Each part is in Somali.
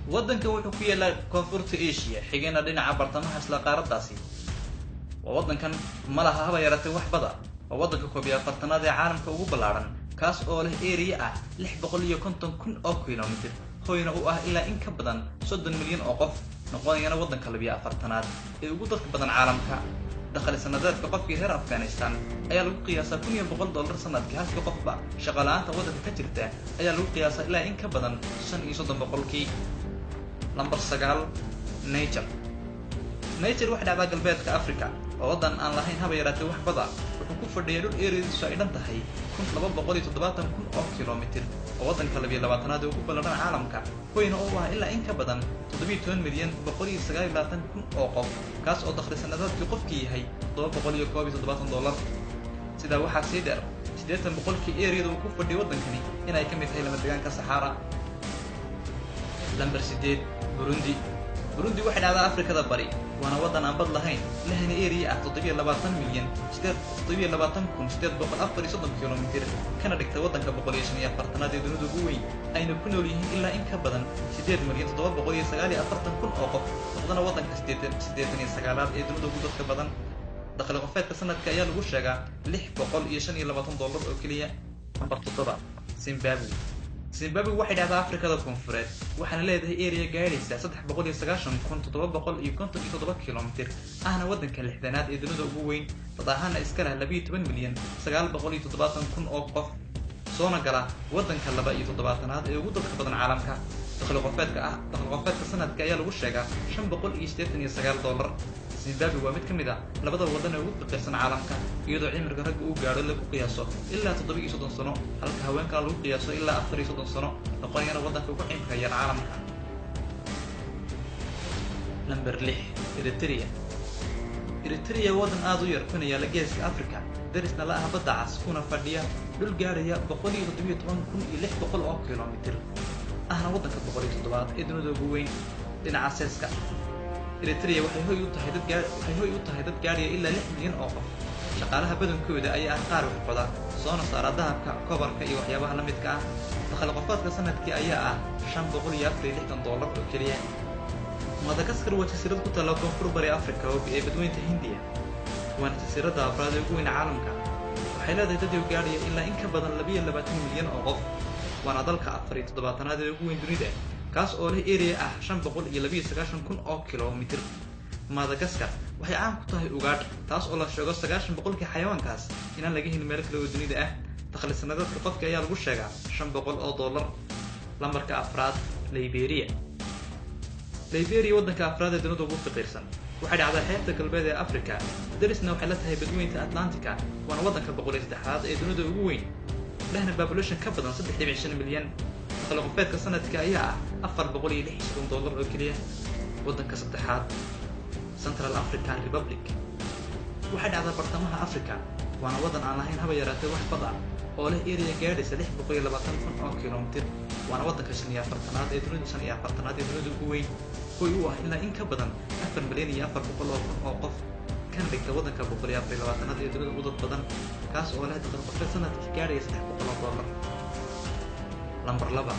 Waddankan wuxuu ku yaallaa koonfurta Asia, xigayna dhinaca bartamaha isla qaaraddaasi. Waa waddankan ma laha haba yaratay wax bada. Waa waddanka 41aad ee caalamka ugu ballaadhan, kaas oo leh area ah 650,000 oo kilomitir, hoyna u ah ilaa in ka badan 30 milyan oo qof, noqonayana waddanka 42aad ee ugu dadka badan caalamka. Dakhli sanadeedka qofkii reer Afghanistan ayaa lagu qiyaasaa $1,100 sanadkii halkii qofba. Shaqo la-aanta waddanka ka jirta ayaa lagu qiyaasaa ilaa in ka badan 35%. Lambar 9, Niger. Niger waxay dhacdaa galbeedka Africa. Oo waddan aan lahayn haba yaraatee wax bada. Wuxuu ku fadhiya dhul areadiisu ay dhan tahay 1,270,000 oo kilomitir, oo waddanka 22aad ee ugu ballaadhan caalamka, hoyna u ah ilaa in ka badan 17,129,000 oo qof, kaas oo dakhli sanadeedkii qofkii yahay $771. Sidaa waxaa sii dheer 80% areada uu ku fadhiyo waddankani inay ka mid tahay lama degaanka Saxaara. Lambar 8, Burundi. Burundi waxay dhacdaa Afrikada Bari, waana waddan aan bad lahayn, lehna area ah 27 milyan 27,834 kilomitir, kana dhigta waddanka 145aad ee dunida ugu weyn, ayna ku nool yihiin ilaa in ka badan 8,749,000 oo qof, noqdana waddanka 89aad ee dunida ugu dadka badan. Dakhli qofeedka sanadka ayaa lagu sheegaa $625 oo keliya. Lambar 7, Zimbabwe. Zimbabwe waxay dhacdaa Afrikada Koonfureed, waxaana leedahay area gaadhaysa 390,757 kilomitir, ahna waddanka 60aad ee dunida ugu weyn, dad ahaana iska leh 12,970,000 oo qof, soona gala waddanka 72aad ee ugu dadka badan caalamka. Dakhli qofeedka ah, dakhli qofeedka sanadka ayaa lagu sheegaa $589. Zimbabwe waa mid ka mid ah labada waddan ee ugu faqiirsan caalamka, iyadoo cimriga ragga uu gaadho lagu qiyaaso ilaa 37 sano, halka haweenkana lagu qiyaaso ilaa 34 sano, noqonayana waddanka ugu cimriga yar caalamka. Lamber 6, Eritrea. Eritrea waddan aada u yar, kuna yaalla geeska Africa, darisna la ah badda Cas, kuna fadhiya dhul gaadhaya 117,600 oo kilomitir, ahna waddanka 107aad ee dunida ugu weyn dhinaca seeska. Eritrea waxay hoy u tahay dad gaadhaya ilaa 6 milyan oo qof. Shaqaalaha badankooda ayaa ah qaar wax qoda, soona saara dahabka, kobarka iyo waxyaabaha la midka ah. Dakhli qofaadka sanadkii ayaa ah $564 oo keliya. Madagaskar waa jasiirad ku taalla koonfur bari Africa oo ee badweynta Hindiya, waana jasiiradda afraad ee ugu weyn caalamka. Waxay leedahay dad gaadhaya ilaa in ka badan 22 milyan oo qof, waana dalka 74aad ee ugu weyn dunida, kaas oo leh area ah 592,000 oo kilomitir. Madagaskar waxay caan ku tahay ugaadh, taas oo la sheego 90% xayawaankaas inaan laga helin meel kale oo dunida ah. Dakhli sanadeedka qofka ayaa lagu sheegaa $500. Lambarka 4aad, Liberia. Liberia, waddanka afraad ee dunida ugu faqiirsan, waxay dhacdaa xeebta galbeed ee Africa, darisna waxay la tahay badweynta Atlantica, waana waddanka 103aad ee dunida ugu weyn, lehna population ka badan 3.5 milyan. Dakhli qofeedka sanadka ayaa ah $436 oo keliya. Waddanka saddexaad, Central African Republic, waxay dhacdaa bartamaha Africa, waana waddan aan lahayn haba yaraatee wax bad ah, oo leh area gaadhaysa 620,000 oo kilomitir, waana waddanka 45aad ee dunida, 45aad ee dunida ugu weyn, hoy u ah ilaa in ka badan 4,400,000 oo qof, kana dhigta waddanka 124aad ee dunida ugu dad badan, kaas oo leh dakhli qofeed sanadkii gaadhaya $300. Lambar 2,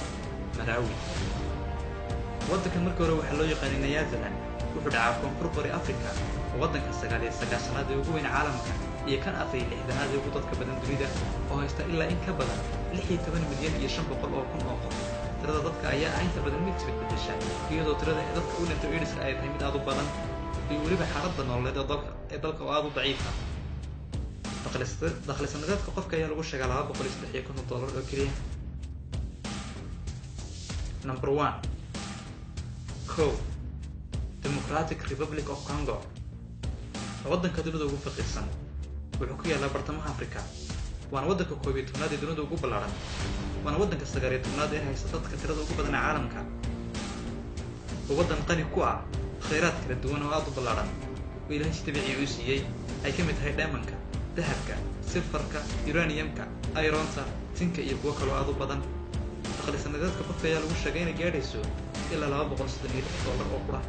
Malawi. Waddankan markii hore waxaa loo yaqaanay Nyasaland. Wuxuu dhacaa koonfur bari Africa, oo waddanka 99aad ee ugu weyn caalamka iyo kan 64aad ee ugu dadka badan dunida, oo haysta ilaa in ka badan 16,500,000 oo qof. Tirada dadka ayaa ah inta badan mid isbedbedesha, iyadoo tirada dadka u dhintay AIDS-ka ay tahay mid aada u badan, iyo weliba xaaladda nololeed ee dalka oo aada u daciif ah. Dakhli sanadeedka qofka ayaa lagu sheegaa $253 oo keliya. Number 1, co Democratic Republic of Congo, waa waddanka dunida ugu faqiirsan. Wuxuu ku yaallaa bartamaha Africa, waana waddanka 11aad ee dunida ugu ballaaran, waana waddanka 19aad ee haysta dadka tirada ugu badan ee caalamka. Waa waddan qani ku ah khayraad kala duwan oo aada u ballaaran, oo Ilaahay si dabiici u siiyey, ay ka mid tahay dheemanka, dahabka, silfarka, uraniumka, ironta, tinka iyo kuwo kaloo aada u badan. Dakhli sanadeedka qofka ayaa lagu sheegay inay gaadhayso ilaa $236 oo qura.